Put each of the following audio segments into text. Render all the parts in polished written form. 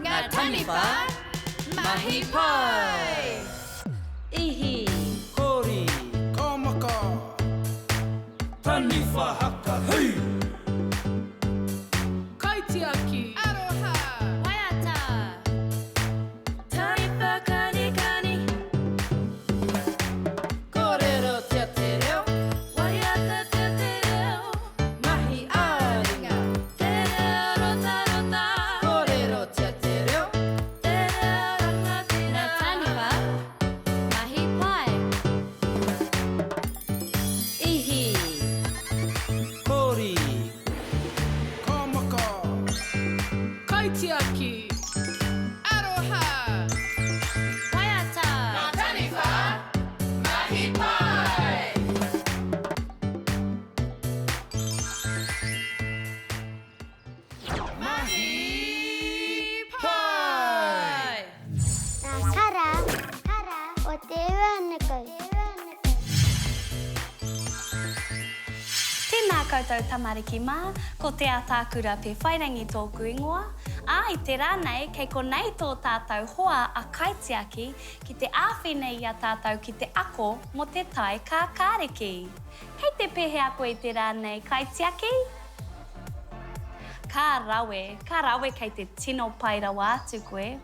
Ngā taniwha, mahi pai! Ihi! Kori! Ka maka! Taniwha haka hui! Kaitiaki! Aroha! Waiata! Taniwha kanikani! Kōrerotia te reo! Waiatatia te reo! Mahi ā-ringa! Te reo rotarota! Kōrerotia te reo! Te reo rangatira! Ngā taniwha, mahi pai! Ihi! Kori! Ka maka! Kaitiaki! Aroha! Waiata! Ngā taniwha, mahi pai! Mahi pai! Ngā kara o te uanuku. Tēnā koutou tamariki mā, ko Te Ataakura Pewhairangi tōku ingoa, ā, i te rā nei kei konei tō tātou hoa a Kaitiaki ki te āwhina i a tātou ki te ako mō te tae kākāriki. Kei te pēhea koe i te rā nei, Kaitiaki? Ka rawe, ka rawe kei te tino pai rawa atu koe.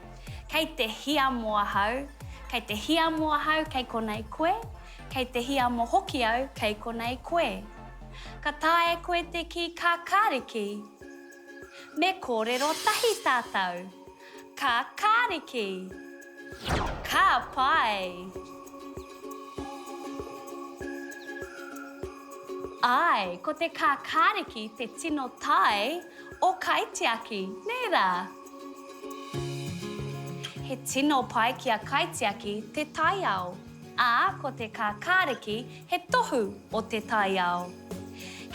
Kei te hiamo ahau, kei te hiamo ahau kei konei koe, kei te hiamo hoki au kei konei koe. Ka taea koe te kī kākāriki? Me kōrero tahi tātou. Kākāriki! Ka pai! Āe, ko te kākāriki te tino tae o Kaitiaki, nē rā? He tino pai ki a Kaitiaki te taiao, ā, ko te kākāriki he tohu o te taiao.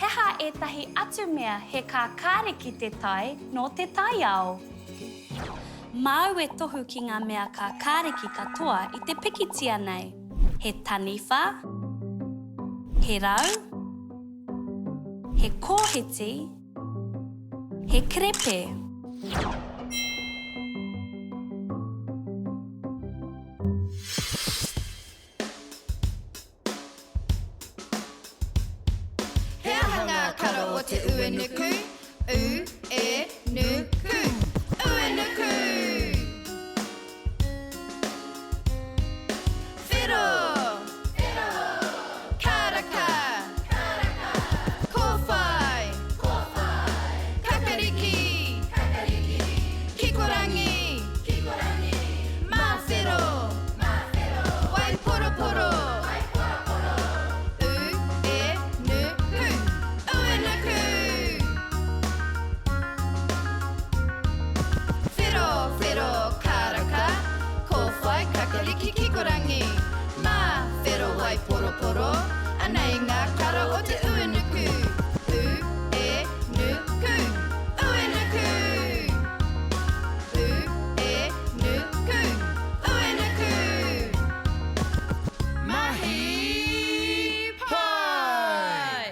He aha ētahi atu mea he kākāriki te tae nō te taiao? Māu e tohu ki ngā mea kākāriki katoa i te pikitia nei. He taniwha, he rau, he kōhiti, He krepe. He aha ngā kara o te uenuku? U, e, nu, ku. Uenuku! Whero! Whero! Karaka! Karaka! Kōwhai! Kōwhai! Kakariki! Kakariki! Kikorangi! Kikorangi! Māwhero! Māwhero! Waiporoporo! Waiporoporo! U, e, nu, ku. Uenuku! Whero, whero, karaka, kōwhai, kakariki, kikorangi, mā, whero, waiporoporo, anei ngā kara o te uenuku, u, e, nu, ku, uenuku! U, e, nu, ku, uenuku! Mahi pai!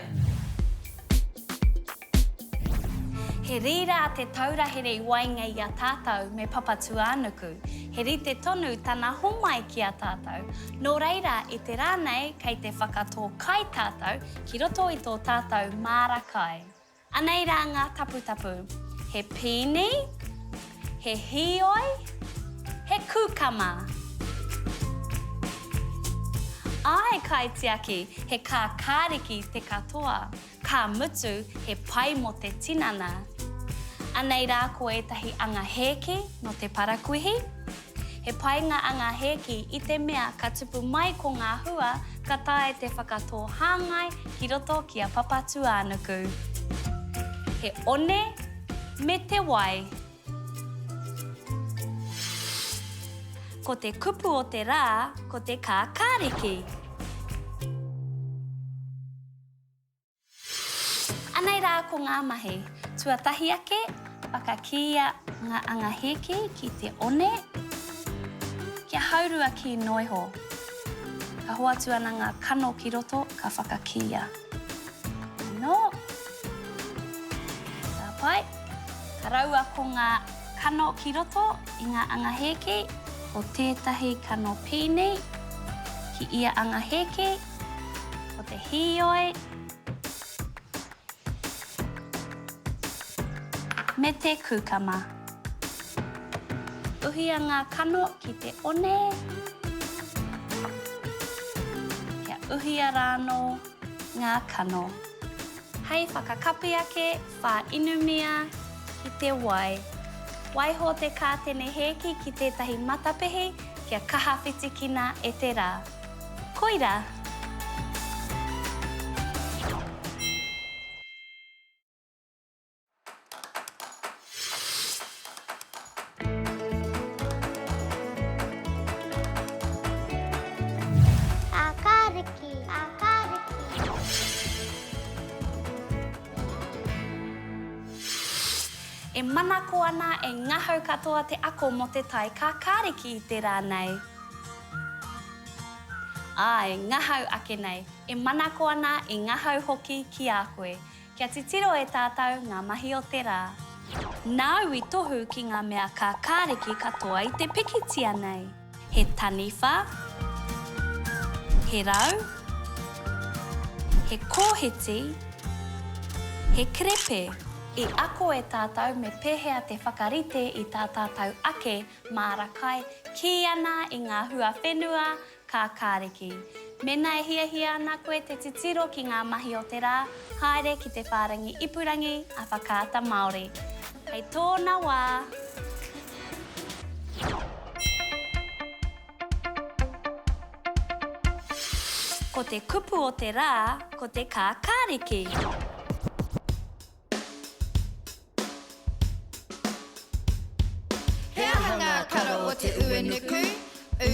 He rīrā te taura here i waenga i a tātou me Papatūānuku. He rite tonu tana homai ki a tātou. Nō reira, i te rā nei, kei te whakatō kai tātou ki roto i tō tātou māra kai. Anei rā ngā taputapu, he pīni, he hīoi, he kūkama. Āe, kaitiaki, he kākāriki te katoa. Ka mutu, he pai mō te tinana. Anei rā ko ētahi anga hēki nō te parakuihi. He pai ngā anga hēki i te mea ka tupu mai ko ngā hua ka taea te whakatō hāngai ki roto ki a Papatūānuku. He one me te wai. Ko te kupu o te rā ko te kākāriki. Anei rā ko ngā mahi. Tuatahi ake, whakakīia ngā anga hēki ki te one, kia haurua kī noiho. Ka hoatu ana ngā kano ki roto, ka whakakīia. Anō. Ka pai. Ka raua ko ngā. kano ki roto i ngā anga hēki, ko tētahi kano pīni ki ia anga hēki, ko te hīoi, me te kūkama. Uhia ngā kano ki te one, kia uhia rānō ngā kano. Hei whakakapi ake, whāinumia ki te wai. Waiho te kātene hēki ki tētahi matapihi kia kaha whitikina e te rā. Koirā! Kākāriki, kākāriki. E manako ana, e ngahau katoa te ako mō te tae kākāriki i te rā nei. Āe, ngahau ake nei. E manako ana, e ngahau hoki ki a koe. Kia titiro e tātou ngā mahi o te rā. Nāu i tohu ki ngā mea kākāriki katoa i te pikitia nei. He taniwha, he rau, he kōhiti, he krepe. I ako e tātou me pēhea te whakarite i tā tātou ake māra kai, kī ana i ngā hua whenua, Kākāriki. Mēnā e hiahia ana koe te titiro ki ngā mahi o te rā, haere ki te whārangi ipurangi a Whakaata Māori. Hei tōna wā! Ko te kupu o te rā, ko te kākāriki. He aha ngā kara o te uenuku? U,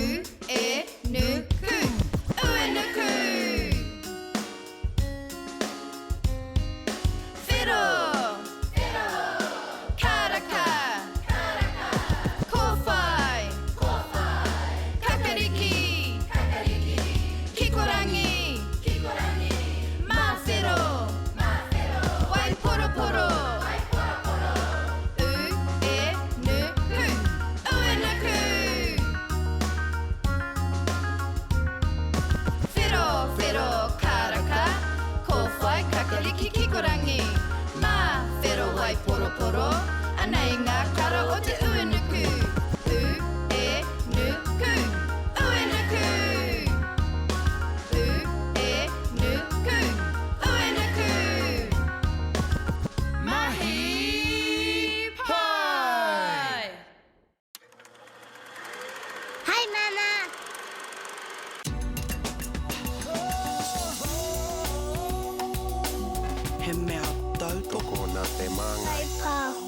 e, nu, ku. Uenuku! Whero! Whero! Karaka! Karaka! Kōwhai! Kōwhai! Kakariki! Kakariki! Kikorangi! Kikorangi! Māwhero! Māwhero! Waiporoporo! Waiporoporo! U, e, nu, ku. Uenuku! Whero, whero, karaka, kōwhai, kakariki, kikorangi. Mā, whero, waiporoporo, anei ngā kara o te uenuku. U, e, nu, ku. Uenuku! U, e, nu, ku. Uenuku! Mahi pai! Hai Mama! He mea tautoko Tokona te māngai. Whai pāho.